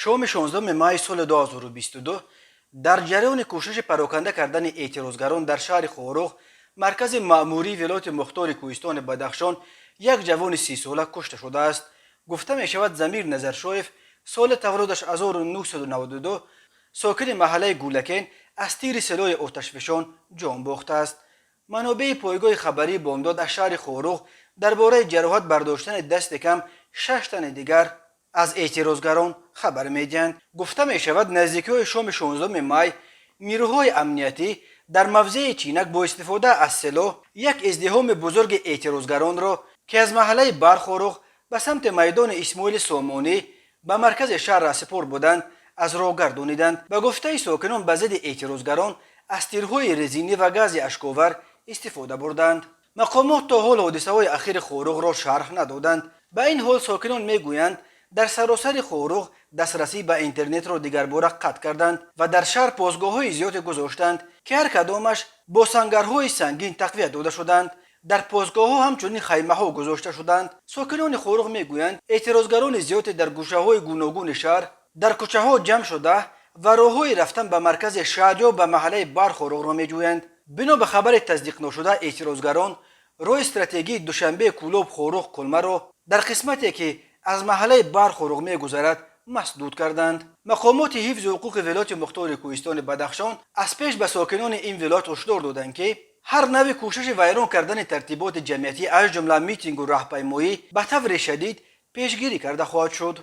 Шоми 16 май соли 2022 дар ҷараёни кӯшиши пароканда кардани эътирозгарон дар шаҳри Хоруғ, маркази маъмурии вилояти мухтори кӯҳистони Бадахшон, як ҷавони 30-сола кушта шудааст. Гуфта мешавад, Замир Назаршоев, соли таваллудаш 1992, сокини маҳаллаи Гулакен, аз тири силоҳи оташфишон ҷон бохтааст. Манобеи пойгоҳи хабарии Бомдод аз шаҳри Хоруғ дар бораи ҷароҳат бардоштани дасти кам шаш тани дигар аз эътирозгарон хабар медиҳанд. Гуфта мешавад, наздикиҳои шоми 16 май нирӯҳои амниятӣ дар мавзеи Чинак бо истифода аз силоҳ як издиҳоми бузурги эътирозгаронро, ки аз маҳаллаи Бархоруғ ба самти майдони Исмоили Сомонӣ ба маркази шаҳр раҳсипор буданд, аз роҳ гардониданд. Ба гуфтаи сокинон, ба зидди эътирозгарон аз тирҳои резинӣ ва гази ашковар истифода бурданд. Мақомот то ҳол ҳодисаҳои ахири Хоруғро шарҳ надоданд. Ба ин ҳол, сокинон мегӯянд, дар саросари Хоруғ дастрасӣ ба интернетро дигарбора қатъ карданд ва дар шаҳр посгоҳҳои зиёде гузоштанд, ки ҳар кадомаш бо сангарҳои сангин тақвият дода шуданд. Дар посгоҳҳо ҳамчунин хаймаҳо гузошта шуданд. Сокинони Хоруғ мегӯянд, эътирозгарони зиёде дар гӯшаҳои гуногуни шаҳр дар кӯчаҳо ҷамъ шуда ва роҳҳои рафтан ба маркази шаҳр ё ба маҳаллаи Бархоруғро меҷӯянд. Бино ба хабари тасдиқношуда, эътирозгарон роҳи стратегии Душанбе Кӯлоб Хоруғ Кулмаро дар қисмате, ки аз маҳаллаи Бархоруғ мегузарад, масдуд карданд. Мақомоти ҳифзи ҳуқуқи вилояти мухтори кӯҳистони Бадахшон аз пеш ба сокинони ин вилоят ҳушдор доданд, ки ҳар навъи кӯшиши вайрон кардани тартиботи ҷамъиятӣ, аз ҷумла митингу раҳпаймоӣ, ба таври шадид пешгирӣ карда хоҳад шуд.